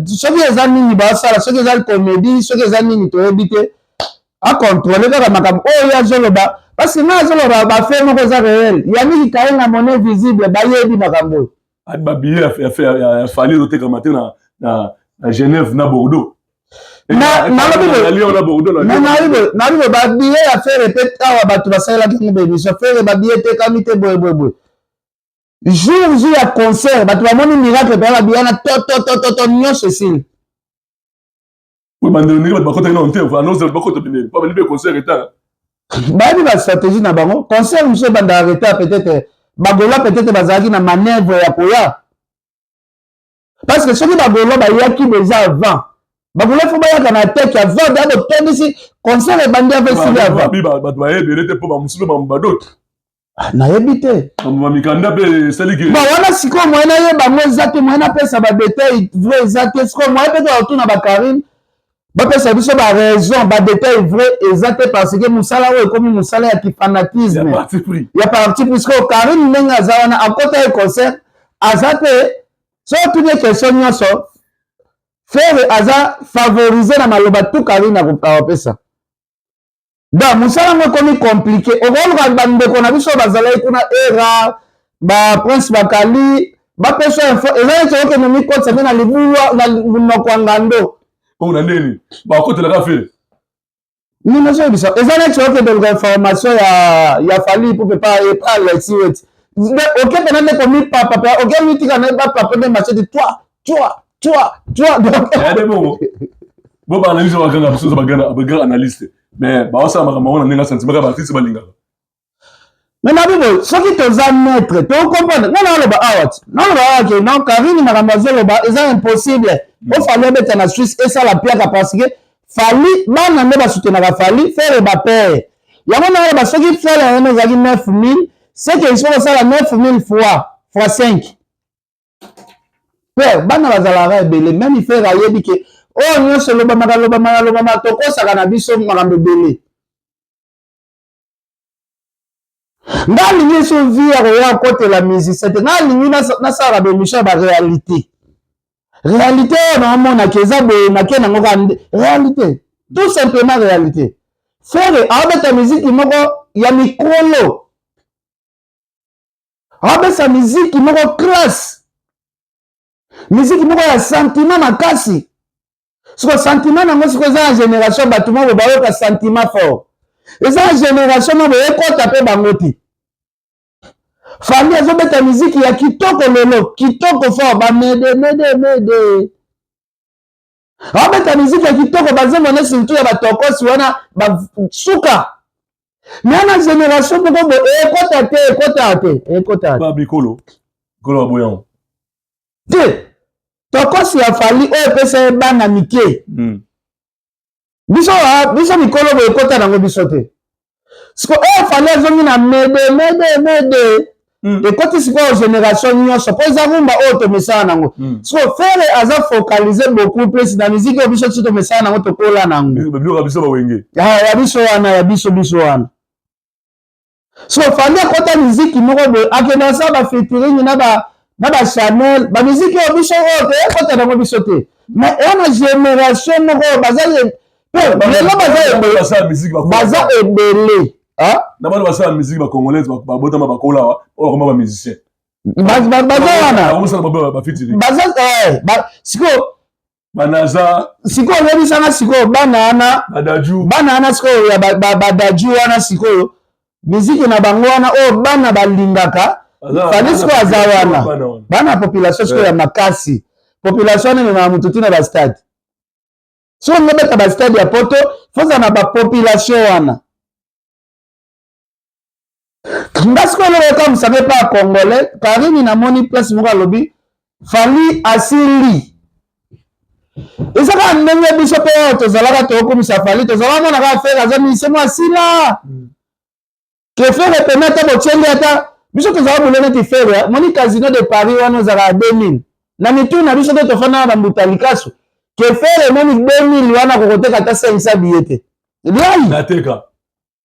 soki eza nini basala, soki eza comédie, soki eza nini, toyebi te. Acontrôle kaka makambo oyo ye azoloba, parce que ngai azoloba bafe moko eza réel. Yaniki Kayenga, monnaie visible, bayebi makambo oyo. Babillet ya Fally ezotekama te na Genève na Bordeaux. Nalobi babillet ya Ferre mpe awa bato basalelaki yango baémission. Ferre, babillet etekami te, boye boye boye. Jour jour ya concert, bato bamoni miracle mpe babillet na tototototo nyonso esili. Bandeko, ndenge bato bakotaki nano te, anose bakota pembeni po bandi mpe concert retard. Bayebi bastratégie na bango. Concert mosusu ebandaka retard, peut-être bagola, peut-être bazalaki na manœuvre ya koya, parce que soki bagolo bayaki déjà avant, bagolo faut bayaka na teke avant da botondisi concert ebandi avant, esili avant. Bato bayebele te mpo bamosusu mpe badote. Nayebi te. Bamikanda mpe esaliki. Bon, wana sikoyo moyen nayeba yango eza te, moyen napesa badétail vrai eza te. Sikoyo moyen mpe tokotuna bakarine bapesa biso baraison, badétail vrai eza te, parce que mosala oyo ekomi mosala ya kifanatisme, ya parti pris. Sikoyo Karine, ndenge aza wana, akota ye concert, aza mpe so otuni ye question nyonso, Ferre aza favorise na maloba tu Karine akopesa. Donc mosala yango ekomi compliqué. Okoluka bandeko na biso bazalaki kuna, era baprince bakali, bapesa info. Eza neti okende mikotisa nde na libulwa na monoko ya ngando. Oyo na ndeni bakotelaka Ferre. Nini ozoyebisa? Eza neti okende luka information ya Fally po pepa epa Alexi weti, oke mpena nde komipapa pe oke mitika na ye bapapa nde machete, toi toi toi toi. Donc bongo bo baanalyse bakanga biso, bagrand analyste, mais baosala makambo yango na ndenge sentiment kaka baartiste balingaka. Mais na bibo, soki toza maître, tocomprendre. Nga naloba awa ti naloba awa ke non, Karine makambo azoloba eza impossible. Po Fally abeta na Suisse, esala piaka, parce que Fally, bana nde basoutenaka Fally, Ferre bapere yango. Naloba soki Ferre yango ezalaki 9000, c'est que il faut kosala 9000 fois 5. Père, bana bazalaka ebele. Même Ferre ayebi ke oyo nyonso elobamaka, lobamaka, lobamaka, tokosaka na biso makambo ebele. Nga alingi so vie ya koya kotela musicien te. Nga alingi nasalaka baémission ya baréalité. Réalité oyo naomonaki eza boye, nake nango kaka réalité, tout simplement réalité. Ferre aobeta miziki moko ya mikolo, aobesa miziki moko classe, miziki moko ya sentiment makasi. Siko sentiment nango siko eza na génération, bato moko bayoka sentiment fort. Eza na génération moko ekɔta mpe bango te. Fally azobeta miziki ya kitoko lelo, kitoko fort, ba mede mede mede. Abeta miziki ya kitoko, banzembo ne surtout ya batokosi wana basuka. Mais na génération moko boye ekota te, ekota te, ekota te. Ba bikolo, bikolo baboyango. Te, tokosi ya Fally oyo epesa ye bana mike. Biso biso mikolo boye ekota nango biso te. Siko oyo Fally azongi na mede mede mede. Ekoti sikoyo génération nyonso mpo eza rumba oyo tomesana nango. Sikoyo Ferre aza focalise beaucoup plus na musique oyo biso ti tomesana nango, tokola nango. Biloko ya biso bawenge. Ya biso wana, ya biso biso wana. Sikoyo Fally akota musique moko boye, akende asala ba featuring na ba Chanel, ba musique oyo biso oyo te ekota nango biso te. Mais eya na génération moko oyo baza lelo baza ebele. Na bana basala musique ba congolaise babotama bakola oyo bakoma ba musicien. Baza wana. Bakosala ba featuring. Baza sikoyo banaza sikoyo oyebisanga sikoyo bana wana badaju, bana wana sikoyo ya badaju wana sikoyo miziki na bango wana oyo bana balingaka. Fally sikoyo aza wana bana ya population sikoyo ya makasi. Population wana ememaka motu ntina ba stade. Soki olingi obeta ba stade ya poto, foza na ba population wana. Nga sikoyo eloko ekamusaka epa ya congolais, Karini namoni place moko alobi Fally asili. Eza kaka ndenge biso mpe oyo tozalaka tokokumisa Fally, tozalaka mona kaka Ferre aza musicien mo asila. Ke Ferre pene ata botieli ata biso tozalaka boule neti Ferre, moni Casino de Paris wana ezalaka 2000 na mitu na biso te, tofanda na bambuta likasu ke Ferre moni 2000 wana kokoteka ata 500 billet te. Liai nateka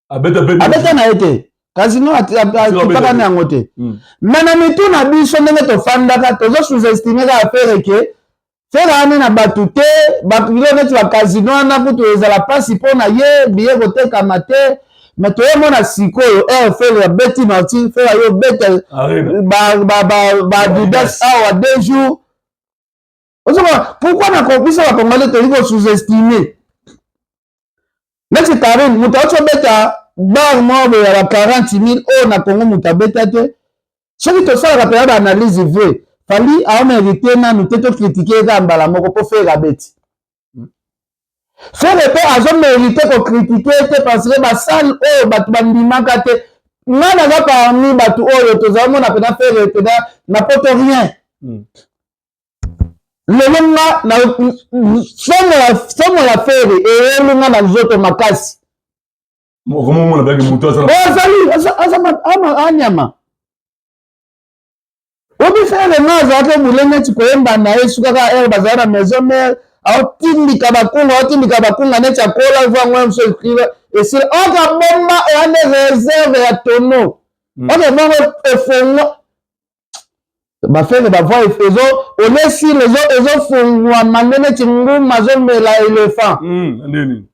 abeta pe abeta na ye te, Casino akipaka na yango te. Me na mitu na biso ndenge tofandaka, tozo sous-estime kaka Ferre, ke Ferre ane na bato te, bilo neti bacasino wana kutu ezala mpasi mpo na ye biye kotekama te. Me toyomona sikoyo air Ferre abeti Martyrs, Ferre ayo obeta baadidas awa 2 jours. Ozomona pourquoi na biso bakongole tolingi kosous-estime neti Karine, moto auti obeta bar moko boye ya ba 40 000 oyo na Congo moto abeta te. Soki tosalaka mpenza baanalyse vrai, Fally aomérite nanu te tokritike ye kaka mbala moko mpo Ferre abeti. Ferre mpe azomérite kokritike ye te parce que basale oyo bato bandimaka te. Ngai naza parmi bato oyo tozala mona mpenza Ferre mpenza na poto rien. Lelo nga na somo ya Ferre eyeli nga na nzoto makasi. Azali anyama obi Ferre nga azalaki obule neti koyemba na ye suka kaka ere bazala na maison mare, aotindika bakunga, aotindika bakunga neti akola vango ya moso esila oka bomba eya nde réserve ya tono oke bongo efongwa bafere bavoi ezo olesile ezofungwama nde neti nguma azomela éléphant. Ndeni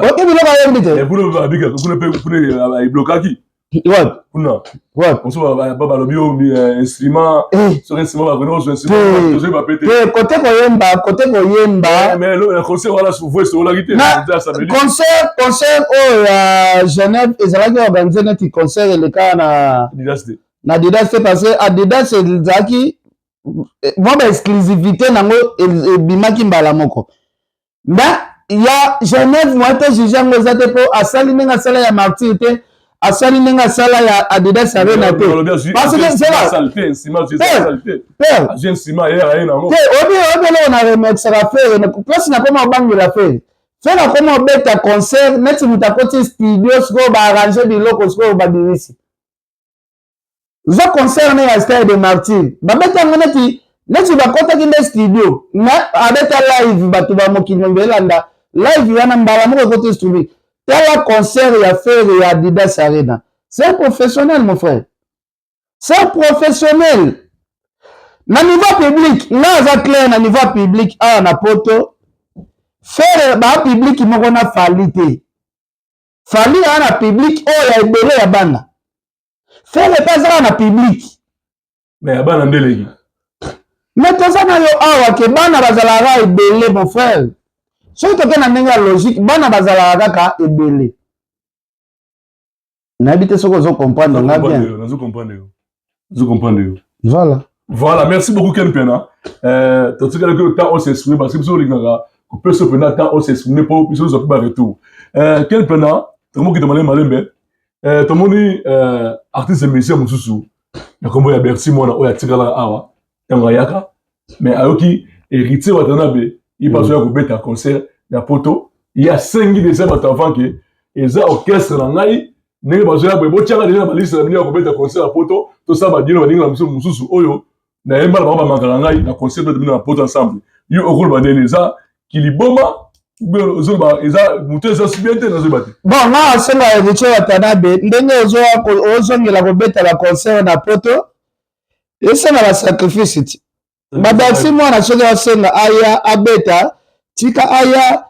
oke biloko ayembi te. Kuna mpe kuna eblokaki. Wapi? Kuna. Wapi? Mosusu balobi oyo instrument, soki instrument bakoni kozwa instrument tozoyeba pe te. Te, kote koyemba, kote koyemba. Mais concert wana voix esololaki te. Concert oyo ya Genève ezalaki organisé neti concert elekaka na Adidas te. Na Adidas te, parce que Adidas ezalaki mwa ba exclusivité nango ebimaki mbala moko. Na ya Genève mwa te juge yango eza te, mpo asali ndenge asala ya Martyr te, asali ndenge asala ya Adidas Arena te, parce que te obi obi eloko na remerciaka Ferre place nakoma obangela Ferre. Ferre akoma obeta concert neti moto akoti studio, sikoyo baarrange biloko, sikoyo babimisi za concert ne ya Stade de Martyr, babeta yango neti bakɔtaki nde studio na abeta live, bato ba mokili mobimba elanda live wana, mbala moko ekoti streaming. Tala concert ya Ferre ya Adidas Arena, c'est un professionnel, mon frère, c'est un professionnel. Na niveau public nga aza clair, na niveau public awa na poto, Ferre baa public moko na Fally te. Fally aa na public oyo ya ebele ya bana, Ferre mpe azaka na public. Mais ya bana nde eleki. Mais toza na yo awa ke bana bazalaka ebele, mon frère. Soki toke na ndenge ya logique, bana bazalaka kaka ebele. Nayebi te soki ozo comprendre nga bien. Nazo comprendre yo. Nazo comprendre yo. Voilà. Voilà, merci beaucoup Ken Piana. Euh, totikala que temps on s'exprimer parce que biso olingaka kopesa mpenza temps on s'exprimer mpo biso ozwa mpe ba retour. Euh, Ken Piana, tokomokita malembe malembe. Euh, tomoni euh, artiste musicien mosusu na kombo ya Bercy mwana oyo atikalaka awa ntango ayaka mais ayoki héritier Watanabe ye mpe azoya kobeta concert na poto ye asengi deja bato avant ke eza orchestre na ngai ndenge bazoya boye botyaka deja na baliste na bino ya kobeta concert ya poto tosala badino baninga na biso mosusu oyo nayemba na bango bamakaka ngai na concert beta bino na poto ensemble yo okoloba ndeni eza kiliboma ozoloba eza moto eza bien te nazoyeba te bon nga asenga héritier Watanabe ndenge ozongela kobeta ba concert na poto esenga ba sacrifice ti badansi mwana soki asenga aya abeta tika aya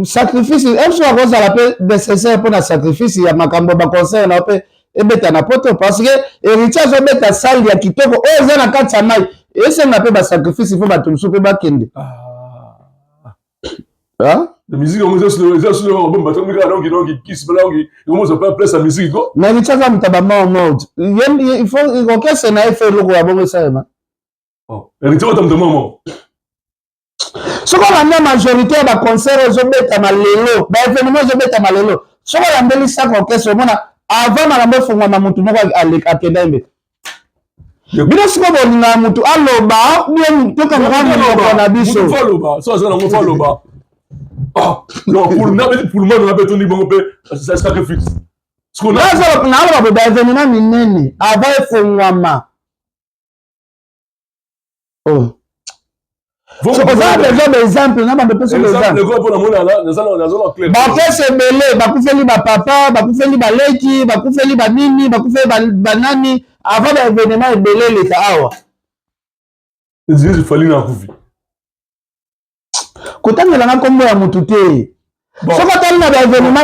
sacrifice emso akozala mpe nécessaire mpo na sacrifice ya makambo baconcert na mpe ebeta na poto parce que héritier azobeta salle ya kitoko oyo eza na kati ya mai esenga mpe basacrifice mpo bato mosusu mpe bakende ah. ah? musique yango eza solo bomba bato mikala donki donki kisi donki yango mozo pa place ya musique ko mais héritier aza moto ya bamort mort il faut orchestre na ye fe eloko ya bongo esalema oh, héritier wata moto mort mort soki olanda majorité ya baconcert ezobetama lelo baévénement ezobetama lelo soki olandeli chaque orchestre omona avant makambo efungwama motu moko akenda ye mbeka bino sikoyo bolingaka motu aloba bien tokangaka monoko na biso aloba so aza nango fo aloba ah, pulmano na mpe tondi bongo mpe sacrifice naloba boye baevenema minene avant efongwama oh. Oza besoin baexemple na bando pesa baexemple ebele bakufeli bapapa bakufeli baleki bakufeli banini bakufeli banani avant baevenema ebele eleka awa fali na akufi kotangela nga nkombo ya motu te soki otali na baevenema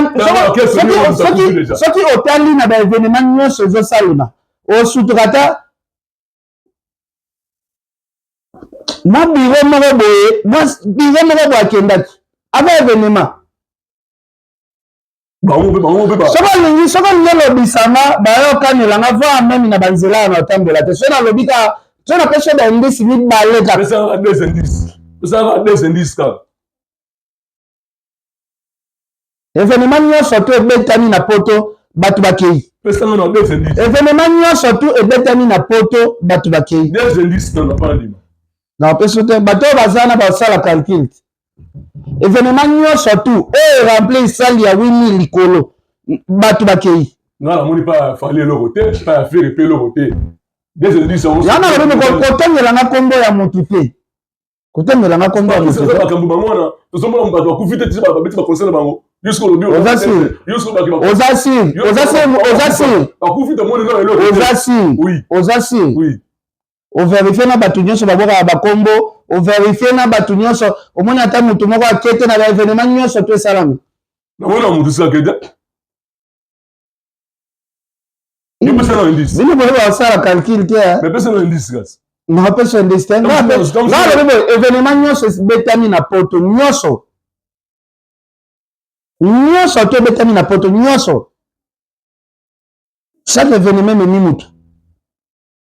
soki otali na baevenema nyonso ezosalema osutuka ata mwa biro moko boye mwa biro moko boye akendaki avant evenema soki olingi soki olingi olobisa nga bayokanela nga va meme na banzela ya naotambola te soki nalobi kaka soki napesi yo baindisi mibale kaka Evenement nyonso tu ebetami na poto bato bakei. Evenement nyonso tu ebetami na poto bato bakei. Napesi te bato oyo baza na basala calcul te. Evenement nyonso tu oyo remplir salle ya 8000 likolo bato bakei. Nga namoni pa fali eloko te, pa ya fere pe eloko te. Yango nalobi kotangela nga kombo ya motu te. kotangela nga kombo ya moto makambo bango wana tozomona bato bakufi te ti babeti baconseil na bango yo siko olobi oza sur oza sur oza sur oza sur bakufi tomoni na eloko oza sur oza sur oui overifie na bato nyonso babwakaka bakombo overifie na bato nyonso omoni ata moto moko akete na baevenema nyonso to esalami namona moto si akete bino boye basala calcul te napesa indice te nalobi boye événement nyonso ebetami na poto nyonso nyonso to ebetami na poto nyonso chaque événement ememi motu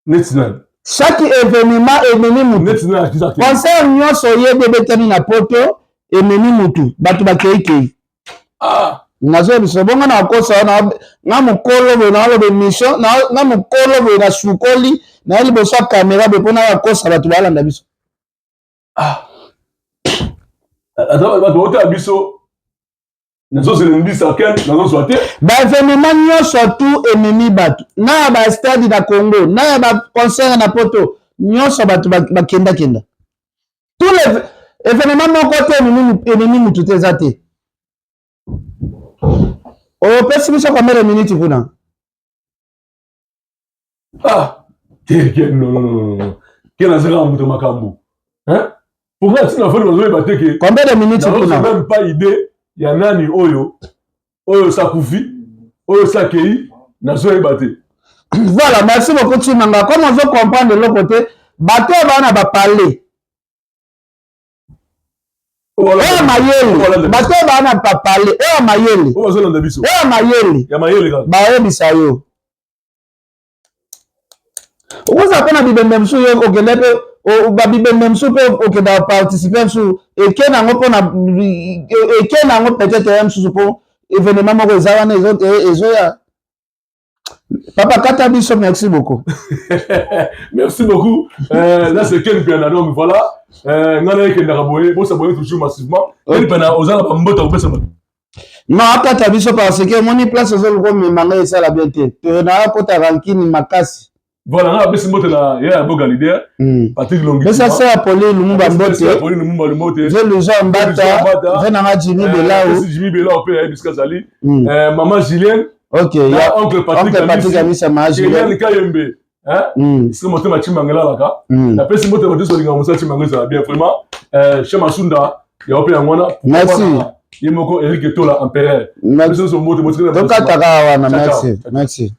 neti nani chaque événement ememi mutu concert nyonso oyebi ebetami na poto ememi mutu bato bakeikei ah. nazoyebisa bongo nakosa wana nga mokolo boye naloba émission nga mokolo boye nasukoli naye liboso ya kamera boye mpo naya kosa bato balanda biso ah. bato baotala biso nazozela mbisa ken nazozwa te baevenema nyonso tu ememi bato na ya bastade na congo na ya baconcert na poto nyonso bato bakendakenda tout les evenema moko te ememi motu te eza te opesi biso combien de minutes kuna ah te ke non non non non ke nazalaka moto makambo hein pourquoi ntina fani bazoyeba te ke combien de minutes kuna même pas idée ya nani oyo oyo sakufi oyo sakei nazoyeba te voilà merci beaucoup Tshimanga comme ozo comprendre eloko te bato oyo baa na bapale Oyo mayele, bato oyo baa na papale, oyo mayele, oyo mayele bayebisa yo. Okozala mpe na bibembe mosusu, yo okende mpe babibembe mosusu mpe okenda participe mosusu eke nango mpo na eke nango peut-être ya mosusu mpo événement moko eza wana ezoya. Papa kata biso, merci beaucoup. Merci beaucoup. Là c'est Ken Piana, donc voilà. Nga na ekendaka boye, bo s'abonner toujours massivement. Ken Piana oza na ba mbota kopesa bato. Non, akata biso parce que omoni place ozoluka omema ngai esala bien te. Toyonaka kota rankine makasi. Voilà, nga apesi mbote na ye ya Boga leader, Patrick Longi. Pesa se ya Poli Lumumba mbote. Poli Lumumba mbote. Ve Luza Mbata, ve nanga Jimmy Belau. Jimmy Belau pe ayebi bisika azali. Maman Julienne. Ok, ya oncle Patrick, oncle Patrick Amisa ma Julienne Kayembe. Hein? Esika motema Tshimanga elalaka. Napesi mbote bato nyonso balingaka mosala Tshimanga ezala bien vraiment. Chez Masunda, ya pe yango wana. Merci. Ye moko Eric Etola empereur. Merci. Tokataka wana, merci. Merci.